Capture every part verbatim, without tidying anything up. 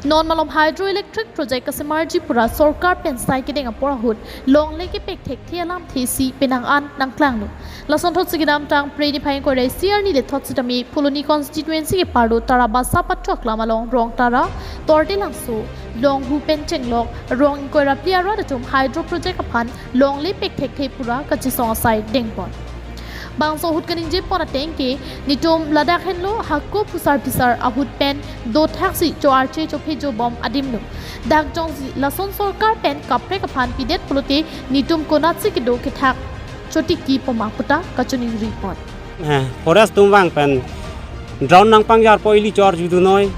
Non malom hydroelectric project kasemarji pura sorkar pen sai kedeng apor ahut longle kepek thekthe alamthe si penang an nangklanglo. Lasonthotsi kedamtang Phre niphai ingkoi ra isi arni lethot sitame Phuloni constituency keparlo Tarabasa pathu aklam along Rongtara, Tortilangso, Longhu pen chenglok rong ingkoi ra phli arat atum hydro project aphan longle pek thekthe pura kachesong asai dengpon. Bangso ahut kaningje pon ateng ke netum ladak henlo hako phusar phisar ahut pen dothaksi cho-arche chophe jobom adimlo. Dak jongsi lason sorkar pen kaprek aphan pidet pulote netum konatsi kedo kethak chotiki poma puta kachiningri pon. Eh, forest atum vang pen drone nangpangjarpo ili cho-arju dunnoi.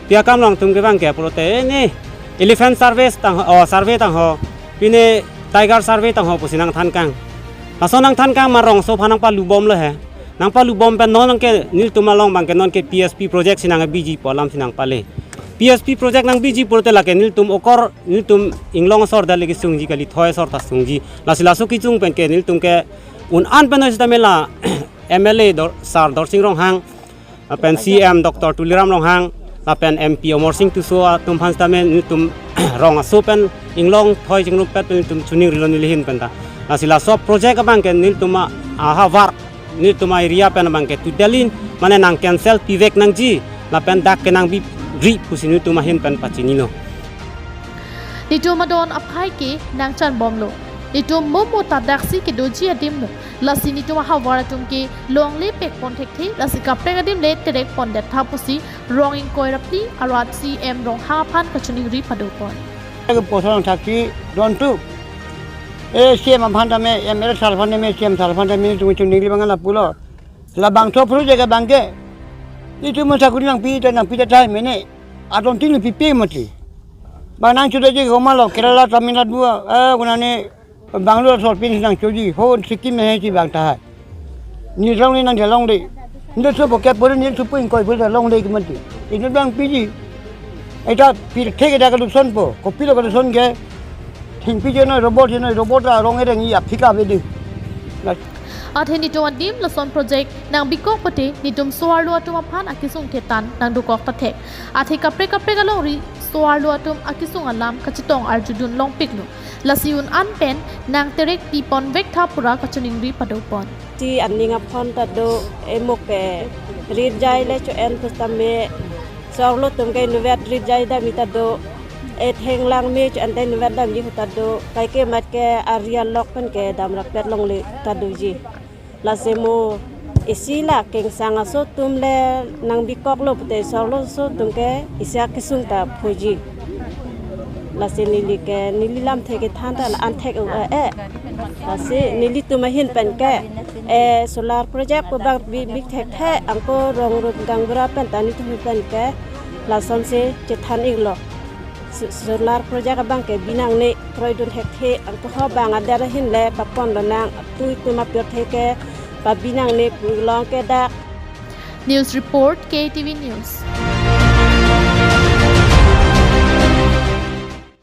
Pi akam along atum kevang ke pulote, eh, ne elephant survey tang, oh, survey tangho. Pine tiger survey tangho pusi nangthankang. Laso nangthankang ma rongso aphan nangpalubomlo he. Nangpalubom pen non nangke nelitum along abang ke non ke P S P project si nangbiji pu alam si nangpale. P S P project nangbiji pulote lake nelitum okor nelitum inglong asor dale kesungji kali thoi asor ta sungji. Lasi laso kechung pen ke nelitum ke un-an pen sitame la M L A Dor-, Sar Dorsing Ronghang, lapen C M Doctor Tuliram Ronghang, lapen M P Amarsing Tisso atum aphan sitame nelitum rong aso pen inglong thoi chingrumpet pen nelitum chiningrilo neli ahin pen ta. Lasi laso project abang ke nelitum a-, ahavar nelitum a-area pen abang ke totally mane nang cancel pivek nangji lapen dak ke nangbiri pusi nelitum ahin pen pachinilo. Netum adon aphai ke nangchanbomlo. Netum momo ta daksi kedoji adimlo. Lasi netum ahavar atum ke longle pekpon thekthe, lasi kaprek adim le terek pondet tha pusi rong ingkoi ra phli arat C M Ronghang aphan kachiningri padopon. Poson thakti dontu. E C M aphan tame, M L A sar aphan tame, C M sar aphan tame, netum chiningri abang lapulo. Labangso project abang ke. Netum sakuri nangpi ta nangpi ta thai mene. Adon tin pipe mati. Bang nangchoji komatlo Kerala, Tamil Nadu, eh, kunane Bangalore asor pen nangchoji, ho Sikkim he si bang tahai. Ne longle nangke longle. Ne sopo ke pore ne sopo ingkoi pore longle ke mati. Ini bang piji. Eta pir thek eta kalusonpo. Kopilo kaluson ke. Thengpi je noi robot je noi robot arong ereng i aphika bedi. Athe netum adim lason project nangbikok pote netum so-arlo atum aphan akesung thetan nangdokok ta thek. Athe kaprek kaprek alongri so-arlo atum akesung alam kachetong arjudun longpiklo. Lasi un-an pen nangterek piponvek tha pura kachiningri padopon. Si aning aphon ta do, emuk ke rit jai le cho-en pusitame so-arlo atum ke inutvet rit jai damji ta do. Etheng langme cho-en ta inutvet damji ta do. Kaike mat ke ari alok pen ke damrapet longle ta doji. Lasi mo isi la kengsang aso atum le nangbikoklo pute so-arlo aso atum ke isi akesung ta phoji. Lasi neli ke neli lamthe kethan ta la-an thek o, eh, eh. Lasi nelitum ahin pen ke, eh, solar project pu bang bi, bi thekthe anke rong rut gaonbura pen ta netum pen ke lasonsi chethan iklo. So-, solar project abang ke binangne kroidun thekthe anke ho bang adet ahin le paponlonang, tu itum apirthe ke pabinangne pu long ke dak. News report, K T V News.